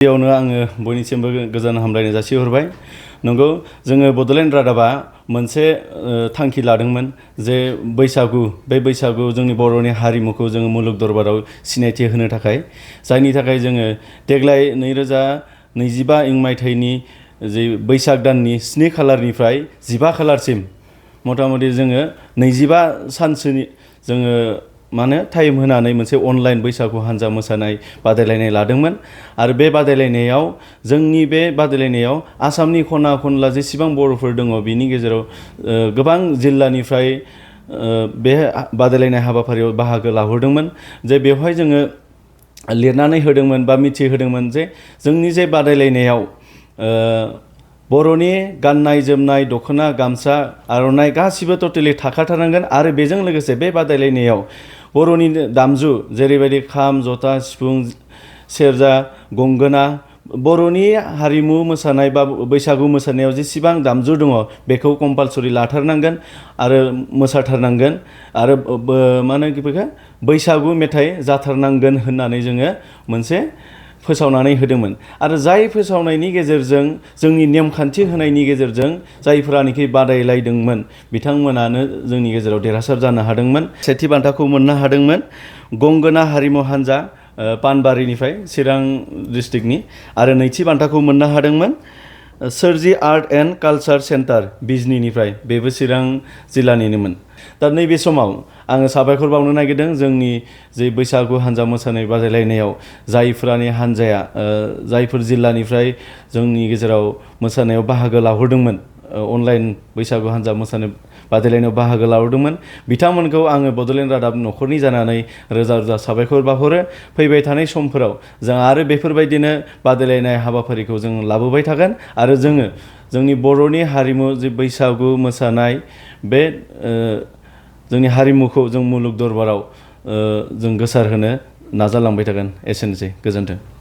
बेयावनो आङो बयनिसिमबो गोजोन हामलायनाय जासिहरबाय। नंगौ जोङो बड'लेण्ड रादाबा मोनसे थांखि लादोंमोन जे बैसागु बे बैसागु जोंनि बर'नि हारिमुखौ जोङो मुलुग दरबाराव सिनायथि होनो थाखाय जायनि थाखाय जोङो देग्लाय 2025 मायथाइनि जे बैसाग दाननि 7 खालारनिफ्राय 15 खालारसिम मथा-मथि जोङो 25 सानसोनि जोङो टाइम होनानै मोनसे अनलाइन बैसागु हान्जा मोसानाय बादायलायनाय लादोंमोन आरो बे बादायलायनायाव जोंनि बे बादायलायनायाव आसामनि खना खनला जेसेबां बर'फोर दङ बिनि गेजेराव गोबां जिल्लानिफ्राय बे बादायलायनाय हाबाफारियाव बाहागो लाहरदोंमोन जे बेवहाय जोङो लिरनानै होदोंमोन बा मिथिहोदोंमोन जे जोंनि जे बादायलायनायाव बर'नि गाननाय जोमनाय दख'ना गामसा आर'नाइ गासिबो टटेलि थाखाथारनांगोन आरो बेजों लोगोसे बे बादायलायनायाव बर'नि दामजु जेरैबायदि खाम जथा सिफुं सेरजा गंगोना बर'नि हारिमु मोसानाय बा बैसागु मोसानायाव जेसेबां दामजु दङ बेखौ कम्पालसरि लाथारनांगोन आरो मोसाथारनांगोन आरो बेखौ बैसागु मेथाइ जाथारनांगोन होननानै जोङो मोनसे फोसावनानै होदोंमोन आरो जाय फोसावनायनि गेजेरजों जोंनि नेमखान्थि होनायनि गेजेरजों जायफोरानोखि बादायलायदोंमोन बिथांमोनानो जोंनि गेजेराव देरहासार जानो हादोंमोन। सेथि बान्थाखौ मोननो हादोंमोन गंगोना हारिमु हान्जा पानबारिनिफ्राय चिरां डिस्ट्रिक्टनि आरो नैथि बान्थाखौ मोननो हादोंमोन सोरजि आर्ट एन्ड कालचार सेन्टार बिजनीनिफ्राय बेबो चिरां जिल्लानिनोमोन। दा नैबे समाव आङो साबायखर बावनो नागिरदों जोंनि जे बैसागु हान्जा मोसानाय बादायलायनायाव जायफोरानि हान्जाया जायफोर जिल्लानिफ्राय जोंनि गेजेराव मोसानायाव बाहागो लाहरदोंमोन अनलाइन बैसागु हान्जा मोसानाय बादायलायनायाव बाहागो लाहरदोंमोन बिथांमोनखौ आङो बड'लेण्ड रादाब न'खरनि जानानै रोजा रोजा साबायखर बावहरो। फैबाय थानाय समफोराव जों आरो बेफोरबायदिनो बादायलायनाय हाबाफारिखौ जों लाबोबाय थागोन आरो जोङो जोंनि बर'नि हारिमु जे बैसागु मोसानाय बे जोंनि हारिमुखौ जों मुलुग दरबाराव जों गोसारहोनो नाजालांबाय थागोन। एसेनोसै, गोजोन्थों।